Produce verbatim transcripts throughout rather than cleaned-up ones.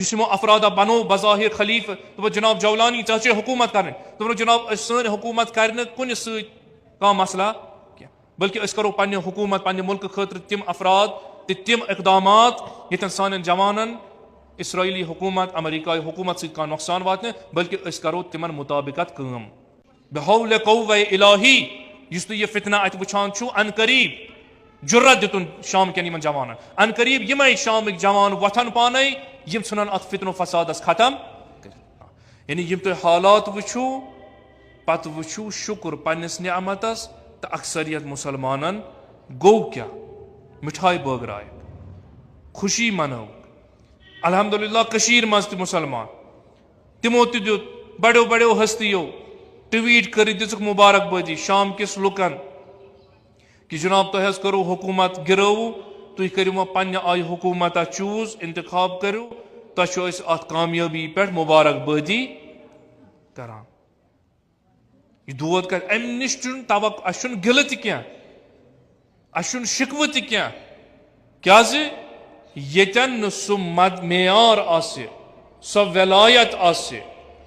یُس یِمو افرادہ بنو بظاہر خلیفہٕ، دوٚپُکھ، "جناب جولانی، ژےٚ چھے حکوٗمت کرٕنۍ۔" دوٚپُن، "جناب، أسۍ، سٲنۍ حکوٗمت کرِ نہٕ کُنہِ سۭتۍ کانٛہہ مسلہٕ کینٛہہ، بلکہِ أسۍ کرو پننہِ حکوٗمت، پننہِ مُلکہٕ خٲطرٕ تِم افراد تہٕ تِم اقدامات، ییٚتٮ۪ن سانٮ۪ن جوانن اسرائیلی حکوٗمت، امریکاہٕچ حکوٗمت سۭتۍ کانٛہہ نۄقصان واتہِ نہٕ، بلکہِ أسۍ کرو تِمن مُطابقت کٲم۔" بحول قوہ الہی، یُس تُہۍ یہِ فتنہ اتہِ وٕچھان چھِو، ان قریب جرت دِتُن شام کٮ۪ن یِمن جوانن۔ ان قریب یِمے شامٕکۍ جوان وۄتھن پانے، یِم ژھٕنن اتھ فتنہٕ و فسادس ختم کٔرِتھ۔ یعنی یِم تُہۍ حالات وٕچھِو، پتہٕ وٕچھِو شُکر پننِس نعمتس تہٕ اکثریت مسلمانن گوٚو کیٛاہ؟ مِٹھایہِ بٲگرایَکھ، خوشی منٲوٕکھ۔ الحمدللہ کٔشیٖرِ منٛز تہِ مسلمان، تِمو تہِ دیُت، بڑیو بڑیو ہستیو ٹویٹ کٔرِتھ دِژٕکھ مبارک بٲدی شام کِس لُکن۔ کہ جناب، تۄہہِ حظ کٔرٕو حکوٗمت، گِرٲوٕ، تُہۍ کٔرِو وۄنۍ پننہِ آیہِ حکوٗمتہ چوٗز، انتخاب کٔرِو، تۄہہِ چھو أسۍ اتھ کامیٲبی پٮ۪ٹھ مبارک بٲدی کران۔ یہِ دود کرِ، امہِ نِش چھُنہٕ توقع، اسہِ چھُنہٕ گِلہٕ تہِ کینٛہہ، اسہِ چھُنہٕ شکوٕ تہِ کینٛہہ۔ کیازِ؟ ییٚتٮ۪ن نہٕ سُہ مد-، معیار آسہِ، سۄ ولایت آسہِ،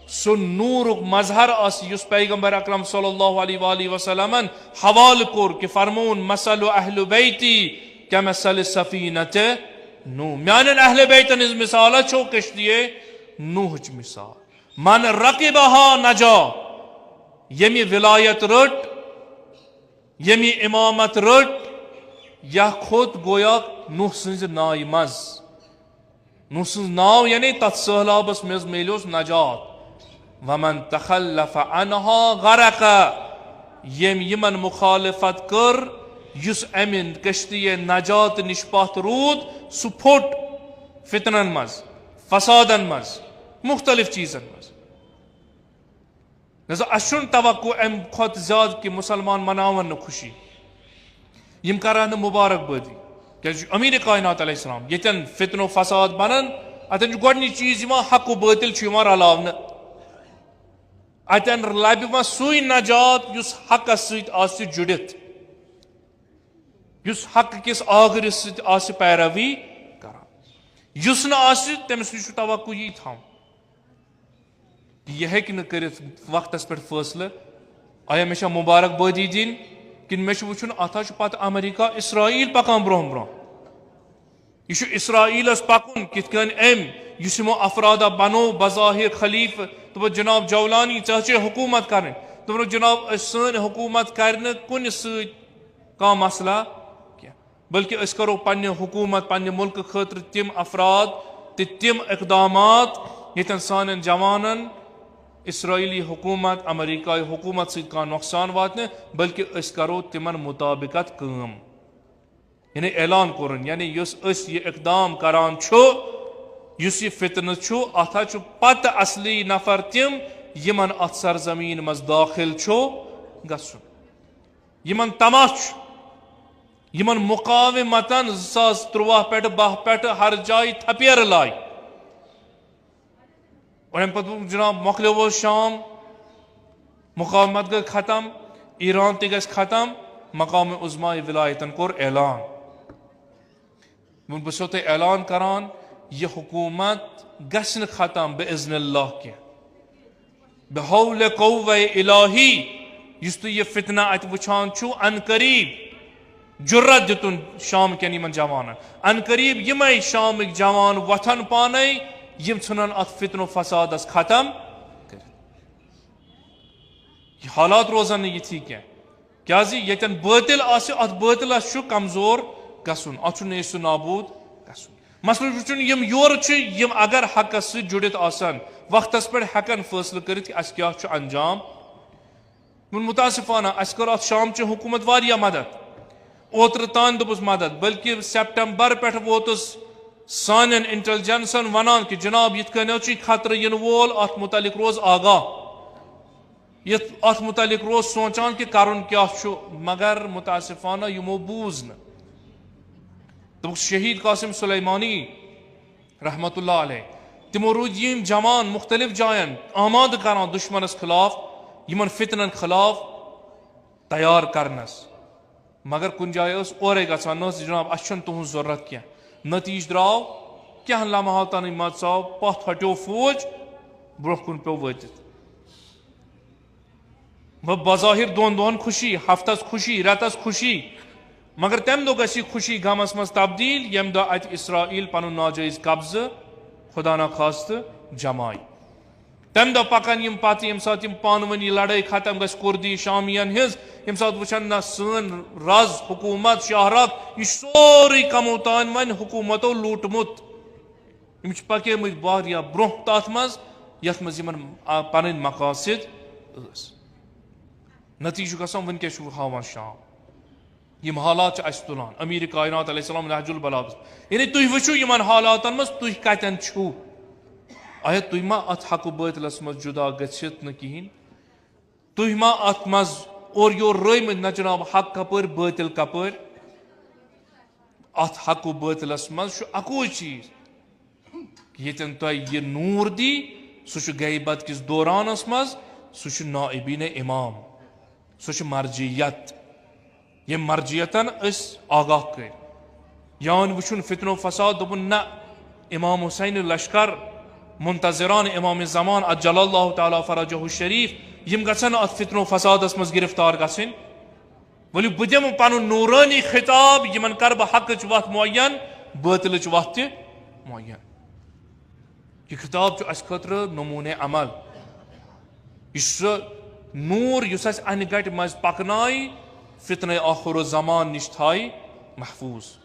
سُہ نوٗرُک مظہر آسہِ، یُس پیغمبر اکرم صلی اللہ علیہ وآلہ وسلمن حوالہٕ کوٚر کہ فرمووُن، "مثل اہل بیتی کمثل سفینۃ نوح"، میانٮ۪ن اہل بیتن ہٕنٛز مثال چھو کشتی نوحٕچ مثال۔ من رکبہا نجا، ییٚمہِ ولایت رٔٹ، ییٚمہِ امامت رٔٹ، یا کھوٚت گویا نوح سٕنٛزِ نایہِ منٛز۔ نوح سٕنٛز ناو، یعنی تتھ سہلابس منٛز میلیوس نجات۔ ومن تخلف عنہا غرق، ییٚمۍ یِمن مخالفت کٔر، یُس امہِ کشتی نجات نِش پتھ روٗد، سُہ پھوٚٹ فتنن منٛز، فسادن منٛز، مختلف چیزن منٛز۔ لہذا اسہِ چھُنہٕ توقع امہِ کھۄتہٕ زیادٕ کہِ مسلمان مناون نہٕ خوشی، یِم کرن نہٕ مبارک بٲدی۔ کیازِ چھُ امیر کائنات علیہ السلام، ییٚتٮ۪ن فتنہٕ و فساد بنن، اتٮ۪ن چھُ گۄڈٕنِچ چیز یِوان، حق و باطل چھُ یِوان رلاونہٕ۔ اتٮ۪ن لبہِ وۄنۍ سُے نجات یُس حقس سۭتۍ آسہِ جُڑِتھ، یُس حق کِس آگرِس سۭتۍ آسہِ پیروی کران۔ یُس نہٕ آسہِ، تٔمِس نِش چھُ توقع یی تھاوُن۔ یہِ ہیٚکہِ نہٕ کٔرِتھ وقتس پٮ۪ٹھ فٲصلہٕ، آیا مےٚ چھا مبارک بٲدی دِنۍ، کِنہٕ مےٚ چھُ وٕچھُن اتھ ہا چھُ پتہٕ امریکہ، اسرائیل پکان برونٛہہ برونٛہہ۔ یہِ چھُ اسرائیلس پکُن، کِتھ کٔنۍ أمۍ، یُس یِمو افرادہ بنو بظاہر خلیفہٕ، دوٚپُکھ، "جناب جولانی، ژےٚ چھے حکوٗمت کرٕنۍ۔" دوٚپُن، "جناب، أسۍ، سٲنۍ حکوٗمت کرِ نہٕ کُنہِ سۭتۍ کانٛہہ مسلہٕ کینٛہہ، بلکہِ أسۍ کرو پننہِ حکوٗمت، پننہِ مُلکہٕ خٲطرٕ تِم افراد تہٕ تِم اقدامات، ییٚتٮ۪ن سانٮ۪ن جوانن اسرائیلی حکوٗمت، امریکاہٕچ حکوٗمت سۭتۍ کانٛہہ نۄقصان واتہِ نہٕ، بلکہِ أسۍ کرو تِمن مُطابقت کٲم۔" یعنی اعلان کوٚرُن، یعنی یُس أسۍ یہِ اقدام کران چھُ، یُس یہِ فتنہٕ چھُ، اتھ ہا چھُ پتہٕ اصلی نفر تِم، یِمن اتھ سرزمین منٛز دٲخل چھُ گژھُن، یِمن تماہ چھُ، یِمن مقاومتن زٕ ساس تُرٛواہ پٮ۪ٹھ باہ پٮ۪ٹھ ہر جایہِ تھپیرٕ لایہِ۔ اور امہِ پتہٕ ووٚن جناب، مۄکلیو حظ شام، مقاومت گٔے ختم، ایران تہِ گژھِ ختم، مقام عظمیٰ ولایتن کوٚر اعلان۔ وۄنۍ بہٕ چھُسو تۄہہِ اعلان کران، یہِ حکوٗمت گژھِ نہٕ ختم باذن اللہ کینٛہہ۔ بحول قوہ الہی، یُس تُہۍ یہِ فتنہ اتہِ وٕچھان چھِو، ان قریب جرت دِتُن شام کٮ۪ن یِمن جوانن۔ ان قریب یِمے شامٕکۍ جوان وۄتھن پانے، یِم ژھٕنن اتھ فتنہٕ و فسادس ختم کٔرِتھ۔ یہِ حالات روزن نہٕ یِتھی کینٛہہ۔ کیازِ ییٚتٮ۪ن بٲطل آسہِ، اتھ بٲطلس چھُ کمزور گژھُن، اتھ چھُ نیست و نابود گژھُن۔ مسلہٕ چھُنہٕ یِم یورٕ چھِ، یِم اگر حقس سۭتۍ جُڑِتھ آسن، وقتس پٮ۪ٹھ ہٮ۪کن فٲصلہٕ کٔرِتھ کہِ اسہِ کیٛاہ چھُ انجام۔ وۄنۍ متاسفانہ، اسہِ کٔر اتھ شام چہِ حکوٗمت واریاہ مدد۔ اوترٕ تام دوٚپُس مدد، بلکہِ سپٹمبر پٮ۪ٹھ ووتُس سانٮ۪ن انٹیلیجنسن ونان کہِ جناب، یِتھ کٔنۍ حظ چھُ یہِ خطرٕ یِنہٕ وول، اتھ متعلق روز آگاہ۔ یتھ، اتھ متعلق روز سونچان کہِ کرُن کیٛاہ چھُ، مگر متاسفانہ یِمو بوٗز نہٕ۔ دوٚپُکھ، شہید قاسم سلیمانی رحمت اللہ علیہ، تِمو روٗدۍ یِم جوان مختلف جاین آمادٕ کران دشمنس خلاف، یِمن فتنن خلاف تیار کرنس۔ مگر کُنہِ جایہِ ٲس اورے گژھان، نہ ٲس، "جناب، اسہِ چھنہٕ تُہنٛز ضروٗرت کینٛہہ۔" نتیٖجہٕ درٛاو کینٛہہ لمحاتن منٛز ژاو پتھ ہٹیو فوج، برونٛہہ کُن پیوٚو وٲتِتھ۔ وۄنۍ بظاہر دۄن دۄہن خوشی، ہفتس خوشی، رٮ۪تس خوشی، مگر تمہِ دۄہ گژھِ یہِ خوشی غمس منٛز تبدیل، ییٚمہِ دۄہ اتہِ اسرائیل پنُن ناجٲیز قبضہٕ، خدا نخواستہٕ، جمایہِ۔ تمہِ دۄہ پکن یِم پتہٕ، ییٚمہِ ساتہٕ یِم پانہٕ ؤنۍ یہِ لڑٲے ختم گژھِ، کردی شامیَن ہٕنٛز، ییٚمہِ ساتہٕ وٕچھن نہ سٲنۍ رز، حکومت، شاہراہ، یہِ چھُ سورُے کموتان وۄنۍ حکومتو لوٗٹمُت۔ یِم چھِ پکیمٕتۍ واریاہ برونٛہہ تتھ منٛز، یتھ منٛز یِمن، آ، پنٕنۍ مقاصد ٲسۍ۔ نتیجہٕ چھُ گژھان، وٕنکیٚس چھُ ہاوان شام۔ یِم حالات چھِ اَسہِ تُلان۔ امیر کائنات علیہ السلام نہج البلاغس۔ یعنی تُہۍ وٕچھِو یِمن حالاتن منٛز تُہۍ کتٮ۪ن چھِو۔ آیا تُہۍ ما اتھ حق و باطلس منٛز جدا گٔژھِتھ نہٕ کِہیٖنۍ؟ تُہۍ ما اتھ منٛز اورٕ یورٕ رٲومٕتۍ، نہ جناب، حق کپٲرۍ، باطل کپٲرۍ؟ اتھ حق و باطلس منٛز چھُ اکوے چیٖز، ییٚتٮ۪ن تۄہہِ یہِ نوٗر دی، سُہ چھُ غیبت کِس دورانس منٛز، سُہ چھُ نائبین امام، سُہ چھُ مرجعیت۔ ییٚمۍ مرجعیتن أسۍ آگاہ کٔرۍ۔ یا وۄنۍ وٕچھُن فتنہٕ و فساد، دوٚپُن نہ، امام حسین لشکر منتظران امام زمان عجل اللہ تعالیٰ فرجہ الشریف، یِم گژھن نہٕ اتھ فتنہٕ و فسادس منٛز گرفتار گژھٕنۍ۔ ؤلِو بہٕ دِمہٕ پنُن نورانی خطاب، یِمن کرٕ بہٕ حقٕچ وتھ معین، باطلٕچ وتھ تہِ معین۔ یہِ خطاب چھُ اَسہِ خٲطرٕ نموٗنہِ عمل۔ یہِ چھُ سُہ نوٗر یُس اَسہِ اَنہِ گَٹہِ منٛز پَکنایہِ، فتنہٕ آخر الزمان نِش تھایہِ محفوٗظ۔